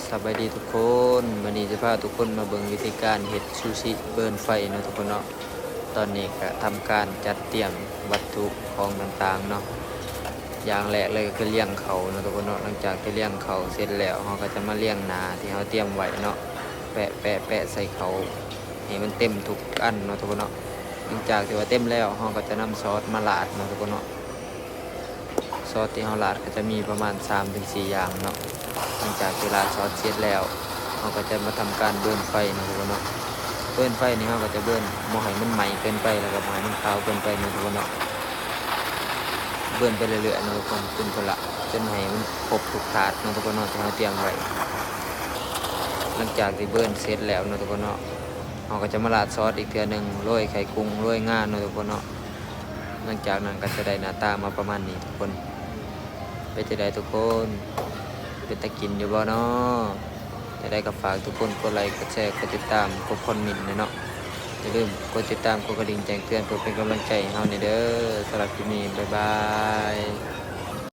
ສະບາຍດີທຸກຄົນ, ມື້ນີ້ຈະພາທຸກຄົນມາເບິ່ງວິທີການເຮັດຊູຊິເບີນໄຟເນາະທຸກຄົນເນາະ. ຕອນນີ້ກະທຳການຈັດຕຽມວັດຖຸຂອງຕ່າງໆເນາະ. ຢ່າງແລກເລີຍກະຄືລຽງເຂົ້າເນາະທຸກຄົນເນາະ. ຫຼັງຈາກທີ່ລຽງເຂົ້າເສັດແລ້ວ ເຮົາກະຈະມາລຽງໜ້າທີ່ເຮົາຕຽມໄວ້ເນາະ, ແປະໆໆໃສ່ເຂົ້າໃຫ້ມັນເຕັມທຸກອັນເນາະທຸກຄົນເນາະ. ຫຼັງຈາກທີ່ວ່າເຕັມແລ້ວ ເຮົາກະຈະນຳຊອດມາລາດເນາະທຸກຄົນເນາະ. ຊອດທີ່ເຮົາລາດກະຈະມີປະມານສາມເຖິງສີ່ຢ່າງເນາະ. ຫຼັງຈາກທີ່ລາດຊອດເສັດແລ້ວ ເຮົາກະຈະມາທຳການເບີນໄຟເນາະທຸກຄົນເນາະ. ເບີນໄຟນີ້ເຮົາກະຈະເບີນບໍ່ໃຫ້ມັນໄໝ້ເກີນໄປ ແລ້ວກະບໍ່ໃຫ້ມັນຄາວເກີນໄປເນາະທຸກຄົນເນາະ. ເບີນໄປເລື້ອຍໆເນາະທຸກຄົນ ຈົນພຸ້ນລະ ຈົນໃຫ້ມັນຄົບທຸກຖາດເນາະທຸກຄົນເນາະ ທີ່ເຮົາຕຽມໄວ້. ຫຼັງຈາກທີ່ເບີນເສັດແລ້ວເນາະທຸກຄົນເນາະ ເຮົາກະຈະມາລາດຊອດອີກເທື່ອໜຶ່ງ ໂລຍໄຂ່ກຸ້ງ ໂລຍງາເນາະທຸກຄົນເນາະ. ຫຼັງຈາກນັ້ນກະຈະໄດ້ໜ້າຕາມາປະມານນີ້ທຸກຄົນ. ເປັນຈັ່ງໃດທຸກຄົນ ເປັນຕາກິນຢູ່ບໍ່ເນາະ? ຈັ່ງໃດກະຝາກທຸກຄົນກົດໄລ ກົດແຊ ກົດຕິດຕາມ ກົດຄອມເມັນແດ່ເນາະ. ຢ່າລືມກົດຕິດຕາມ ກົດກະດິ່ງແຈ້ງເຕືອນ ເພື່ອເປັນກຳລັງໃຈໃຫ້ເຮົາແດ່ເດີ. ສຳລັບຄລິບນີ້ ບາຍບາຍ.